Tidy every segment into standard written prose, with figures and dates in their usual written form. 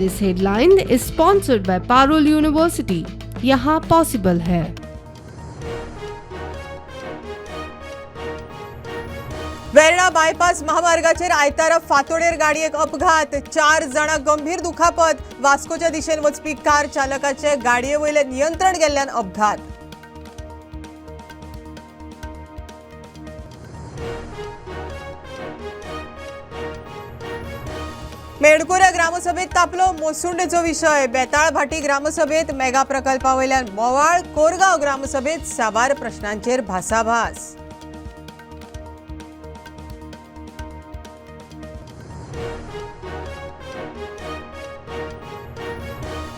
This headline is sponsored by Parul University. यहाँ possible है। Verna bypass महामार्गाचेर आयतारा फातोडेर गाडयेक अपघात, 4 जाणां गंभीर दुखापत। वास्कोच्या दिशेन वचपी कार चालकाचे गाडये वयले नियंत्रण गेल्ल्यान अपघात। मेणकुऱ्या ग्रामसभेत तापलो मोसुंडेचो विशय। बेताळभाटी ग्रामसभेत मेगा प्रकल्पा वयल्यान बोवाळ, कोरगांव ग्रामसभेत साबार प्रश्नांचेर भासाभास।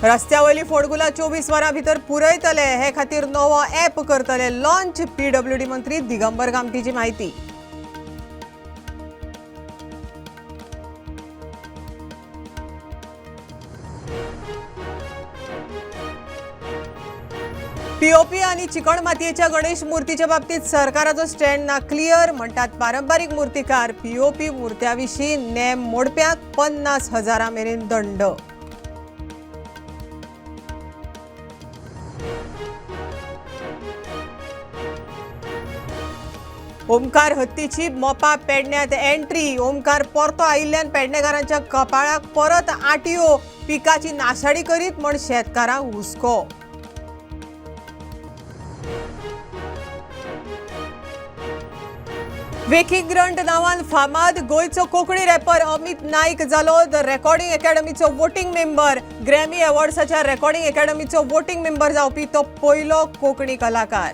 रस्त्यावयली फोडगुलां 24 वरां भितर पुरयतले, हे खातीर नवो ॲप करतले लॉन्च, पीडब्ल्यूडी मंत्री दिगंबर कामतीची माहिती। पीओपी आणि चिकण मातयेच्या गणेश मूर्तीच्या बाबतीत सरकाराचो स्टँड ना क्लियर म्हणटात पारंपारीक मूर्तिकार। पीओपी मूर्त्याविशीं नेम मोडप्याक 50,000 मेरेन दंड। ओमकार हत्तीची मोपा पेडण्यात एंट्री। ओमकार परतो आयिल्ल्यान पेडणेकारांच्या कपाळाक परत आटयो, पिकाची नाशाडी करीत म्हण शेतकारांक हुस्को। वेखीक ग्रंट नांवान फामाद गोंयचो कोंकणी रॅपर अमित नाईक जालो the recording अकॅडमीचो वोटिंग मेंबर। ग्रॅमी अवॉर्ड्साच्या रेकॉर्डिंग अकॅडमीचो वोटिंग मेंबर जावपी तो पयलो कोंकणी कलाकार।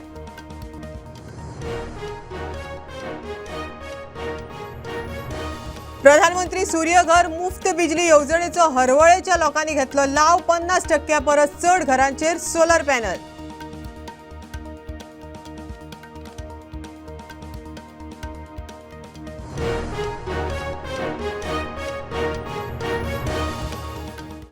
प्रधानमंत्री सूर्यघर मुफ्त बिजली येवजणेचो हरवळेच्या लोकांनी घेतलो लाव, 50% परस चड घरांचेर सोलर पॅनल।